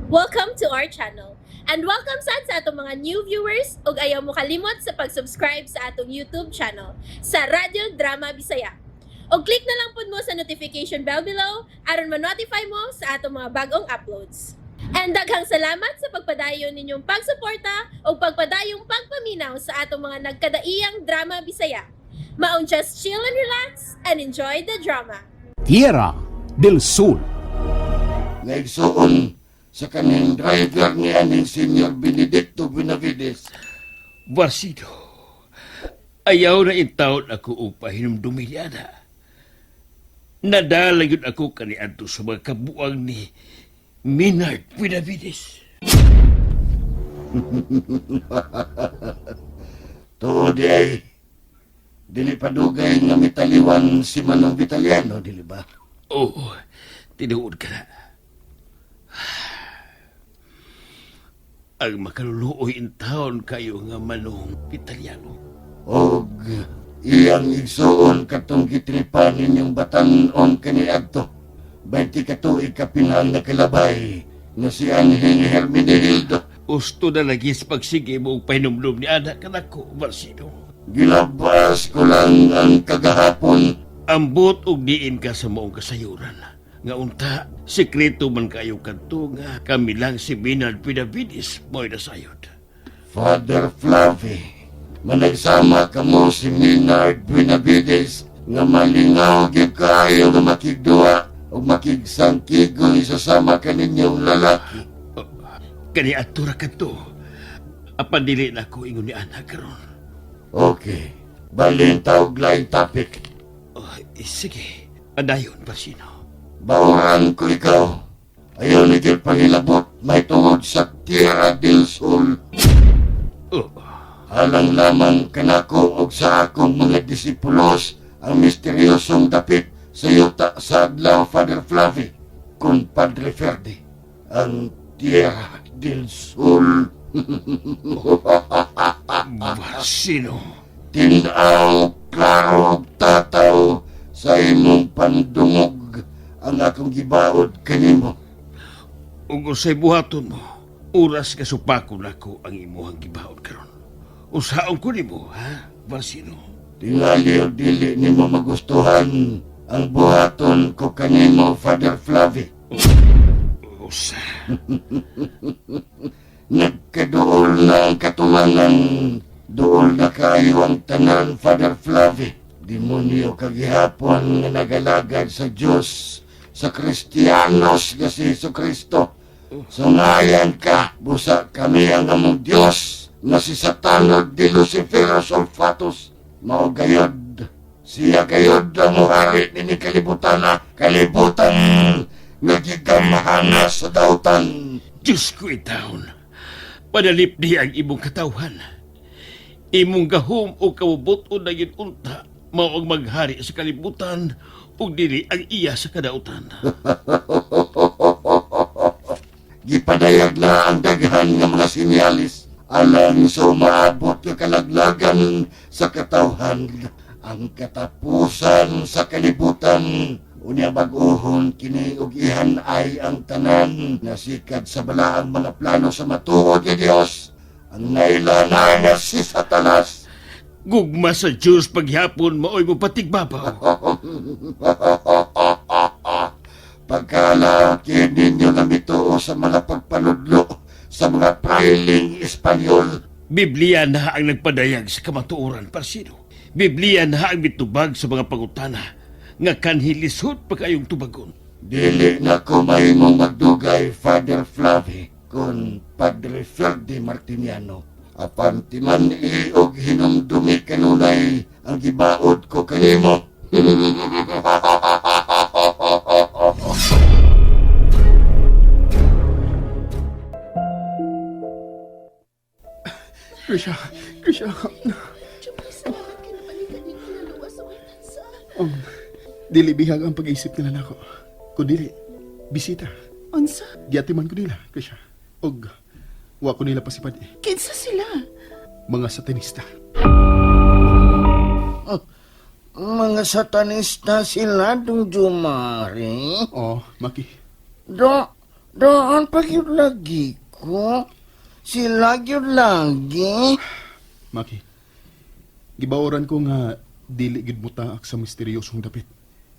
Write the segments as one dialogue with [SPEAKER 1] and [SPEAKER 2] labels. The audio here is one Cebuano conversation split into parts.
[SPEAKER 1] Welcome to our channel. And welcome sad sa atong mga new viewers ug ayaw mo kalimot sa pag-subscribe sa atong YouTube channel sa Radyo Drama Bisaya. Og click na lang pud mo sa notification bell below aron ma-notify mo sa atong mga bagong uploads. And daghang salamat sa pagpadayon ninyong pagsuporta ug pagpadayong pagpaminaw sa atong mga nagkadaiyang drama Bisaya. Maong just chill and relax and enjoy the drama.
[SPEAKER 2] Tierra del Sol.
[SPEAKER 3] Naigsuon sa kaning driver ni aning Senyor Benedicto Benavides.
[SPEAKER 4] Barsido, ayaw na intawon ako og pahinumdumi ni Ana. Nadala yun ako kaniadto sa mga kabuang ni Minard Benavides.
[SPEAKER 3] Tuod di ay, dili pa dugay nga mitaliwan si Manong Vitaliano, dili ba?
[SPEAKER 4] Oo, tinuod ka na. Ang makaluluoy intawon kayo nga Manong Vitaliano.
[SPEAKER 3] Og iyang igsuon katong gitripan ninyong batan-on kaniadto. 20 ka tuig kapinang nakilabay nga si Anhing Hermenegildo.
[SPEAKER 4] Usto na lagi sa pagsige mo og pahinumdum ni Ana kanako, Barsido.
[SPEAKER 3] Gilabas ko lang ang kagahapon.
[SPEAKER 4] Ambot og diin ka sa maong kasayuran. Nga unta, sikreto man kayo kadto nga kami lang si Maynard Benavides mo'y nasayod.
[SPEAKER 3] Father Flavi, managsama ka mo si Maynard Benavides nga malingaw gyud kaayo nga makigduha o makigsangkigoy sa sama kaninyong lalaki.
[SPEAKER 4] Kani adto ra kadto. Apan dili na ako ingon ni Ana karon.
[SPEAKER 3] Okay, balin tawag laing topic.
[SPEAKER 4] Oh, sige, adayon Barsino.
[SPEAKER 3] Bawran ko ikaw. Ayaw ni gyud pangilabot may tungod sa Tierra del Sol.
[SPEAKER 4] Oh,
[SPEAKER 3] Alang lamang kanako og sa akong mga disipulos ang misteryosong dapit sa yuta sa adlaw, Father Flavi, kun Padre Ferdi, ang Tierra del Sol.
[SPEAKER 4] Barsino.
[SPEAKER 3] Tinaw, klaro og tataw sa imong pandungog ang akong gibaod kanimo.
[SPEAKER 4] Ug unsay buhaton mo, oras ka supakon nako ang imuhang gibaod karon. Usaon ko nimo, ha, Barsino?
[SPEAKER 3] Tingali og dili nimo magustuhan ang buhaton ko kanimo, Father Flavi.
[SPEAKER 4] Usa.
[SPEAKER 3] Nagkaduol na ang katuwangan. Duol na kayo ang tanan, Father Flavi. Demonyo kagihapon nga nagalagad sa Diyos, sa Kristiyanos nga si Hesus Kristo. Sungayan ka, busa kami ang among Diyos nga si Satanog di Luciferos Olfatus. Mao gayod, siya gayod ang muhari nini kalibutana, kalibutan nga gigamahana sa dautan.
[SPEAKER 4] Diyos ko itaon. Padalip di ang imong katawhan. Imong gahom o kabubuton na yun unta, mao ang maghari sa kalibutan ug dili ang iya sa kadautan.
[SPEAKER 3] Gipadayag na ang daghan nga mga sinyalis alang sa umaabot nga kalaglagan sa katawhan, ang katapusan sa kalibutan. Unya bag-ohon kini og ihan-ay ang tanan nasikad sa balaang mga plano sa matuod nga Dios, ang nailana nga si Satanas.
[SPEAKER 4] Gugma sa Diyos paghapon maoy mo patigbabaw.
[SPEAKER 3] Pagkalaki ninyo na mituo sa mga pagpanudlo sa mga prailing Espanyol.
[SPEAKER 4] Biblia na ang nagpadayag sa kamatuoran, Parsino. Biblia na ang mitubag sa mga pangutana nga kanhilisod pa kayong tubagon.
[SPEAKER 3] Dili na ko mahimong magdugay, Father Flavi, kun Padre Ferdi Martiniano. Apan timan og hinumdumi kanunay ang gibaod ko kanimo.
[SPEAKER 5] Krisha, Krisha.
[SPEAKER 1] Jumay, salamat kay nabalikan ninyo na luwas sa tansa.
[SPEAKER 5] Dili bihag ang pag-isip nila nako. Kundili, bisita.
[SPEAKER 6] Unsa?
[SPEAKER 5] Giatiman ko nila, Krisha. Og, wa ko nila pasipad eh.
[SPEAKER 6] Kinsa sila?
[SPEAKER 5] Mga satanista.
[SPEAKER 7] Mga satanista sila, Dong Jumari.
[SPEAKER 5] Oh, Maki.
[SPEAKER 7] Do, Daan pa gyud lagi ko. Sila gyud lagi.
[SPEAKER 5] Maki, gibaoran ko nga dili gid mo taak sa misteryosong dapit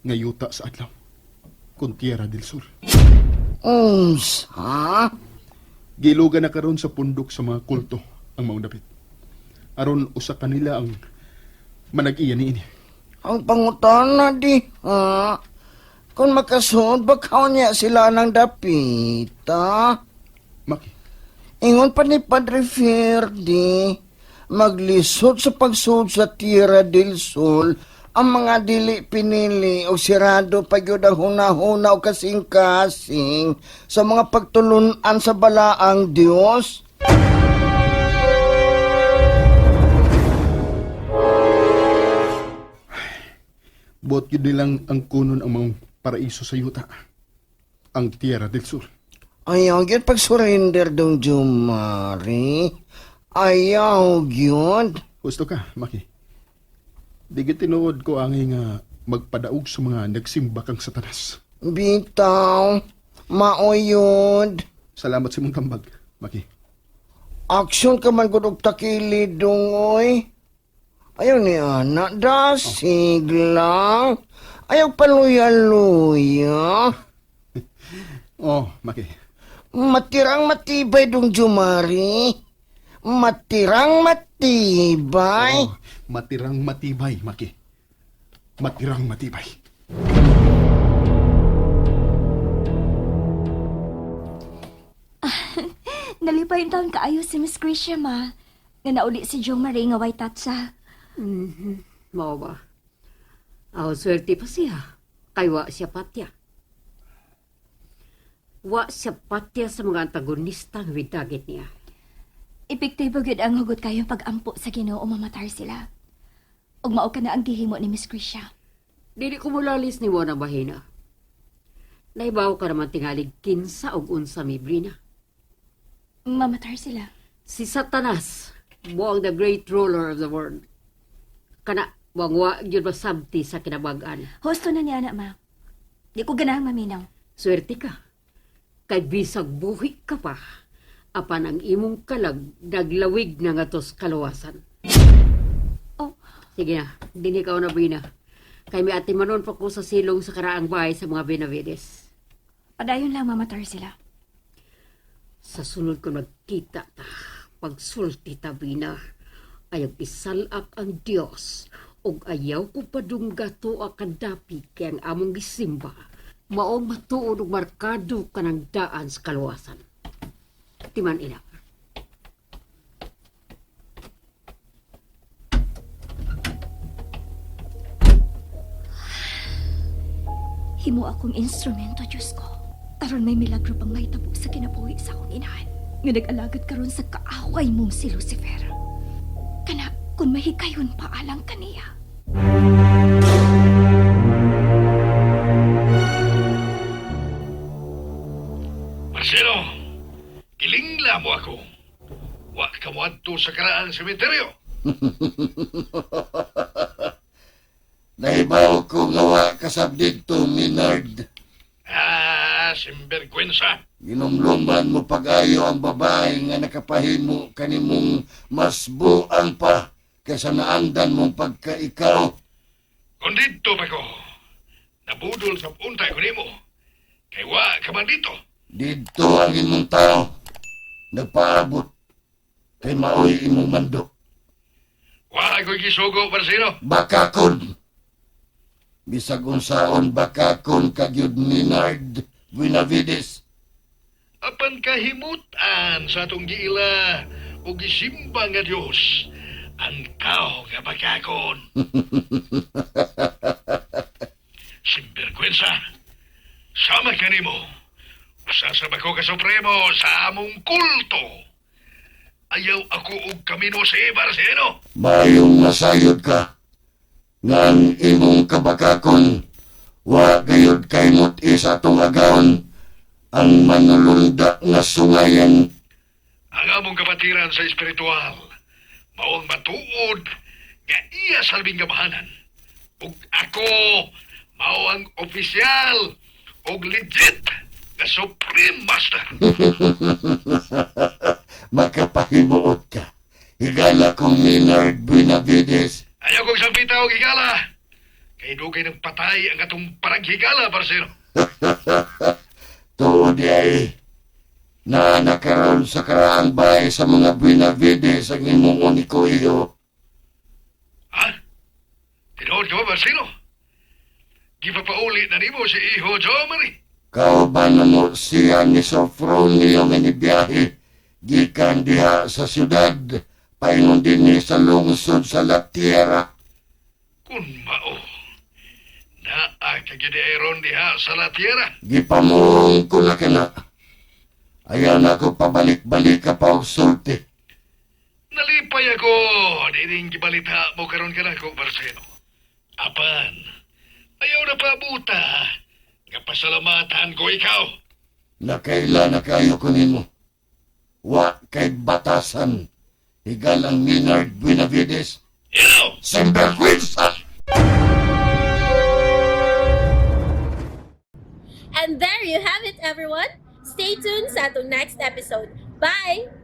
[SPEAKER 5] nga yuta sa adlaw. Kon Tierra del Sur.
[SPEAKER 7] Unsa?
[SPEAKER 5] Gilugan na karon sa pundok sa mga kulto ang maong dapit. Aron usa kanila ang manag-iya niini.
[SPEAKER 7] Ang pangutana di, ha? Kung makasuod ba niya sila ng dapita?
[SPEAKER 5] Maki,
[SPEAKER 7] Ingon pa ni Padre Ferdi, maglisod sa pagsuod sa Tierra del Sol, ang mga dili pinili o sirado pa gyud ang hunahuna o kasing-kasing sa mga pagtulunan sa balaang Dios.
[SPEAKER 5] buot yun nilang ang kunon ang maong paraiso sa yuta. Ang Tierra del Sur.
[SPEAKER 7] Ayaw gyud pag-surrender dong Jumari. Ayaw gyud.
[SPEAKER 5] Gusto ka, Maki. Di gid tinuod ko angay nga magpadaog sa mga nagsimba kang Satanas.
[SPEAKER 7] Bitaw, maoyod.
[SPEAKER 5] Salamat sa imong tambag, Maki.
[SPEAKER 7] Aksyon ka man gud og takilid dong oy. Ayaw ni anak, dasig lang. Ayaw paluya-luya.
[SPEAKER 5] Oh, Maki.
[SPEAKER 7] Matirang matibay dong Jumari. Matirang matibay.
[SPEAKER 5] Oh, matirang matibay, Maki. Matirang matibay.
[SPEAKER 6] Nalipay taon kaayo si Miss Gracia, ma. Nga nauli si Jo Marie nga way tatsa.
[SPEAKER 8] Mao ba? Aw, swerte pa siya. Kay wa siya patya. Wa siya patya sa mga antagonista nga widagit niya.
[SPEAKER 6] Epektibo gyud ang hugot kayong pag-ampo sa Ginoo mamatar sila. Ug mao ka na ang gihimo ni Miss Gracia.
[SPEAKER 8] Dili ko mulalis ni Wona Bahina. Naibaw ka naman tingalig kinsa og unsa mi Brina.
[SPEAKER 6] Mamatar sila.
[SPEAKER 8] Si Satanas, mo ang the great ruler of the world. Kana, wang wa gyud masabti sa kinabag-an.
[SPEAKER 6] Husto na niya na, ma. Di ko ganahang maminaw.
[SPEAKER 8] Swerte ka. Kay bisag buhi ka pa, apan ang imong kalag naglawig na nga tos kaluwasan.
[SPEAKER 6] Oh,
[SPEAKER 8] Sige na, dinhi ka na Brina. Kay may ati manon pa ko sa silong sa karaang bahay sa mga Benavides.
[SPEAKER 6] Padayon lang mamatar sila.
[SPEAKER 8] Sa sunod ko nagkita ta, pagsulti ta Brina, ayaw isalak ang Dios ug ayaw ko padungga tuwa kadapi kay ang among gisimba maong matuod ug markado kanang daan sa kaluwasan. Timan ina.
[SPEAKER 6] Himo akong instrumento, Diyos ko. Aron may milagro pang mahitabo sa kinabuhi sa akong inahan. Nga nag-alagad karon sa kaaway mong si Lucifer. Kana, kung mahikayon pa alang kaniya.
[SPEAKER 4] Marcelo, gilingla mo ako. Wa ka mo adto sa karaang sementeryo.
[SPEAKER 3] Nahibaw ko nga wa kasab didto, Minard.
[SPEAKER 4] Ah, simbergwensa.
[SPEAKER 3] Ginumluman mo pag-ayo ang babae nga nakapahimo kanimong mas buang pa kaysa naandan mong pagkaikaw.
[SPEAKER 4] Kung dito pa ko, nabudol sa untay ko nimo. Kay wa ka man dito.
[SPEAKER 3] Didto ang imong tao. Nagpaabot kay maoy imong mando.
[SPEAKER 4] Wa ko'y gisugo, Marcelo.
[SPEAKER 3] Bakakon. Bisag unsaon bakakon kagyud ni Nard Buenavides.
[SPEAKER 4] Apan kahimutan sa atong giila o gisimba nga Dios, ang tao nga bakakon. Simbergwensa, sama kanimo. Usa sa bako ka supremo sa among kulto. Ayaw ako og kamino si Barceno.
[SPEAKER 3] Mayong masayod ka nga ang imong kabakakon wa gayud kay mut-i sa atong agawon ang manulunda nga sungayan.
[SPEAKER 4] Ang among kapatiran sa espiritual, maong matuod nga iya salbing gamahanan. Ug ako, mao ang opisyal ug legit
[SPEAKER 9] nga Supreme Master.
[SPEAKER 3] Makapahimuot ka. Higala kong Maynard Benavides.
[SPEAKER 9] Ayaw kong sampita og higala. Kay dugay ng patay ang atong paraghigala, Barcelo.
[SPEAKER 3] Tuod di ay na nakaroon sa karaang bahay sa mga Benavides ang imong uniko iyo.
[SPEAKER 9] Ha? Tinuod ka ba, Barcelo? Gipapauli na nimo si Iho Jomari.
[SPEAKER 3] Kauban na mo siya ni Sofronio nga nibiyahe gikan diha sa syudad paingon dinhi sa lungsod sa La Tierra.
[SPEAKER 9] Kun mao. Naa ka gyud ay ron diha sa La Tierra.
[SPEAKER 3] Gipamuong ko na kana. Ayaw na ako pabalik-balik ka pa og sulti.
[SPEAKER 9] Nalipay ako dining gibalita mo karon kanako, Barcelo. Apan, ayaw na pabuta. Nga pasalamatan ko ikaw.
[SPEAKER 3] Nakaila na kayo ko nimo. Wa kay batasan. Higalang Maynard Benavides.
[SPEAKER 9] Ilaw!
[SPEAKER 3] Sinvergüenza!
[SPEAKER 1] And there you have it, everyone. Stay tuned sa atong next episode. Bye!